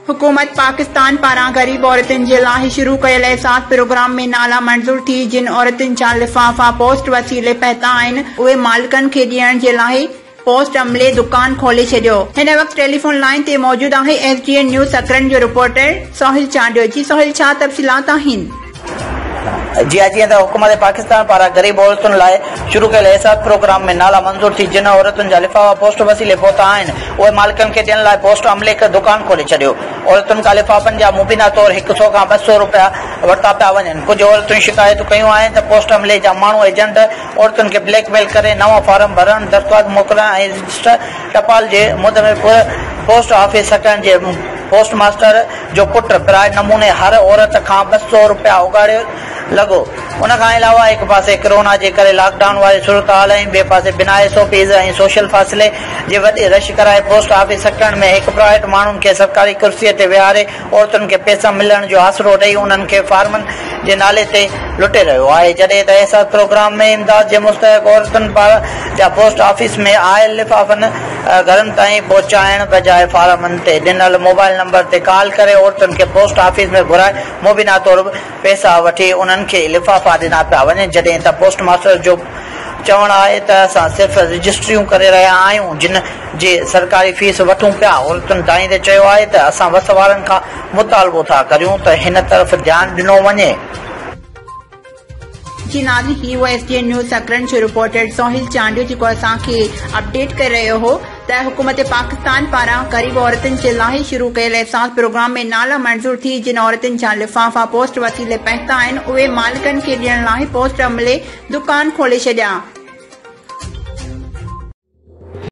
حڪومت پاڪستان پاران غريب عورتن جي لاء شروع ڪيل احساس پروگرام ۾ نالا منظور ٿي جن عورتن جا لفافا پوسٽ وسيلي پهتا آهن اهي مالڪن کي ڏيڻ جي لاء پوسٽ عملي دڪان کولي ڇڏيو. هن وقت ٽيليفون لائين تي موجود آهي S D N news Sakrand جو رپورٽر ساحل چانڊيو جي ساحل ڇا تفصيلات آهن؟ جي آء جيئن ته حڪومت پاڪستان پاران غريب عورتن لاء شروع ڪيل احساس پروگرام ۾ نالا منظور ٿي جن عورتن جا لفافا پوسٽ وسيلي پهتا آهن اهي مالڪن کي ڏيڻ لاء پوسٽ عملي دڪان کولي ڇڏيو. عورتن کان لفافن جا مبينا طور هڪ سئو کان 200 روپيا ورتا پيا وڃن. ڪجهه عورتن شڪايتون ڪيون آهن ته پوسٽ عملي جا ماڻهو ايجنٽ عورتن کي بليڪ ميل ڪري نوان فارم ڀرڻ، درخواست موڪلڻ ۽ رجسٽر ٽپال جي مد ۾ پوسٽ آفيس سڪرنڊ جي پوسٽ ماستر جو پٽ پرائي نموني هر عورت کان 200 روپيا اوڳاڙي لڳو. ان کان علاوه هڪ پاسي ڪرونا جي ڪري لاڪ ڊائون واري صورتحال ۽ ٻئي پاسي بنا ايس او پيز ۽ سوشل فاصلي جي وڏي رش ڪرائي پوسٽ آفيس سڪرنڊ ۾ هڪ پرائيويٽ ماڻهن کي سرڪاري ڪرسي تي ويهاري عورتن کي پئسا ملڻ جو آسرو ڏئي انهن کي فارمن جي نالي تي لٽي رهيو آهي جڏهن ته احساس پروگرام ۾ امداد جي مستحق عورتن جا پوسٽ آفيس ۾ آيل لفافن گهرن تائين پهچائڻ بجاء فارمن تي ڏنل موبائل نمبر تي ڪال ڪري عورتن کي پوسٽ آفيس ۾ گهرائي مبينا طور پئسا وٺي انهن کي لفافا ڏنا پيا وڃن جڏهن ته پوسٽ ماسٽر جو چوڻ آهي ته اسان صرف رجسٽريون ڪري رهيا آهيون جن جي سرڪاري فيس وٺون پيا عورتن دانهيندي چيو آهي ته اسان وس وارن کان مطالبو ٿا ڪريون ته هن طرف ڌيان ڏنو وڃي. جي ناظرين هي هو S D N news Sakrand جو رپورٽر ساحل چانڊيو جيڪو اسان کي اپڊيٽ ڪري رهيو هو ته حڪومت پاڪستان پاران غريب عورتن جي لاء شروع ڪيل احساس پروگرام ۾ نالا منظور ٿي جن عورتن جا لفافا پوسٽ وسيلي پهتا آهن اهي مالڪن کي ڏيڻ لاء پوسٽ عملي دڪان کولي ڇڏيا.